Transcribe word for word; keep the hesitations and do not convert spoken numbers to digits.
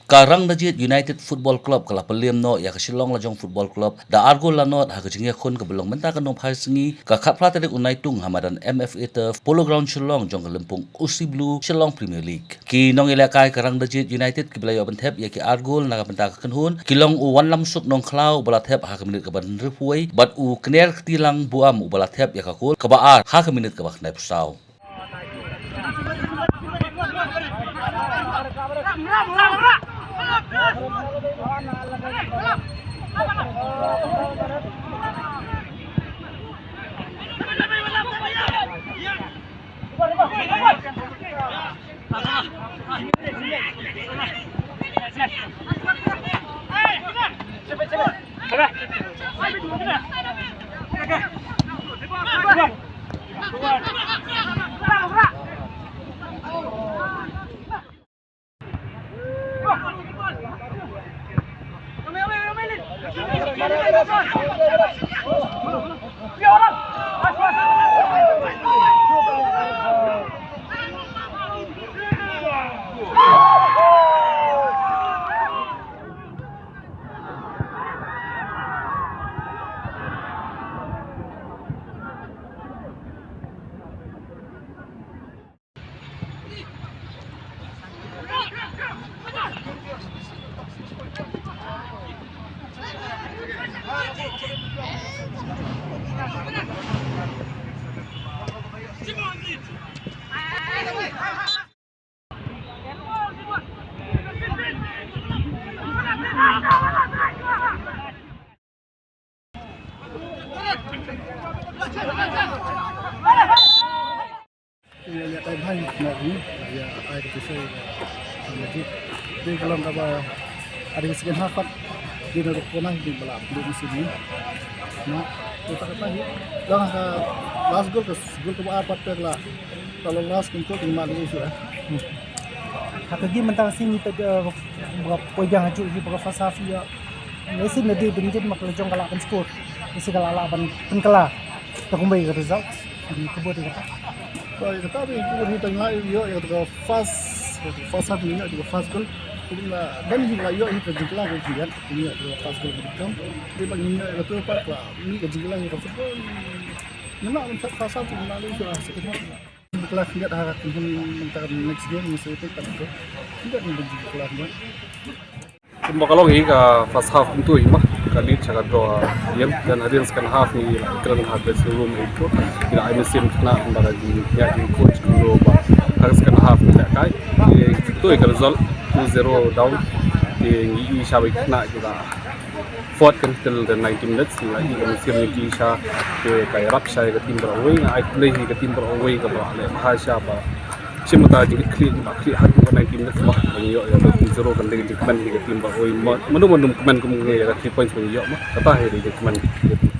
Ka Rangdajied United Football Club ka la pynliem noh ïa ka Shillong Lajong Football Club da ar gol la nod ha ka jingïakhun kaba long mynta ka nongphai sngi, ka khatphra tarik u Naitung, ha madan M F A Turf, Polo Ground Shillong, jong ka lympung Aussie Blues Shillong Premier League. Ki nongïalehkai ka Rangdajied United kiba la ïoh ban thep ïa ki ar gol na ka bynta ka kynhun ki long u Wanlamsuk Nongkhlaw uba la thep ha ka minit kaba hynriewphew wei bad u Knerktilang Buam uba la thep ïa ka gol kaba ar ha ka minit kaba khyndaiphew saw. Ïa, ïa, time high na ni, ïa, ai ka tisai, ïa, ïa, ji. Dei ka long kaba, ada ka second half pat. Dei na rukun ai, dei bala, dei musim ni. Na, tu tak kata hi. Long ka last goal ka, goal kaba ar pat ka la. Ka long last goal ka lima dei isu, eh. Ha ka game mynta ka sngi pat, eh, ba poi biang ha ju, ju ba ka first half ïa. Lehse na dei ban jin ma ka la jong ka la ban score. Lehse ka la lah ban pynkylla. Te kumba ïa ka result. Ka bud ïa kata. Ba ïa kata ba ïa ka bud hi tang la ïoh ïa ka first, first half ngi ïoh ïa ka first goal. Kumba la ban hi la ïoh ïa ka jingkylla ka jingïat. Ngi ïoh ïa ka first goal ka jingkam. Dei ba ngi ïoh ïa ka tu pat la ngi ka jingkylla ïa ka football. Ngi la ban first half ngi la ïoh ïa ka second half. Jingkylla khyndiat ha ka kynhun mynta ka next game ngi sa ïa peit pat ka. Khyndiat ngi ban jingkylla khyndiat. Kumba ka long hi ka first half kumto hi ma ka lead sha ka draw game, then hadien second half ngi la kren ha dressing room ïa ko ngi la ai mynsiem khynnah kumba ka jingïa jingcoach kumno ba ha ka second half ngi la kai. Te to hi ka result two zero down. Te ngi i sha ba khynnah ki la fought kan till the ninety minutes ngi la i ka mynsiem ngi ki sha. Te ka ïarap sha ïa ka team baroh wei, nga ai khublei hi ka team baroh wei kaba la leh bha sha ba Shim mynta jingkit khlieh ba khlieh haduh ka ninety minutes ma, ba ngi ïoh ïa ka two zero kan dei ka jingkmen hi ka team ba oi ma, mano mano kmen kum ngi ïa ka three points ba ngi ïoh ma, kata hi dei jingkmen hi ka team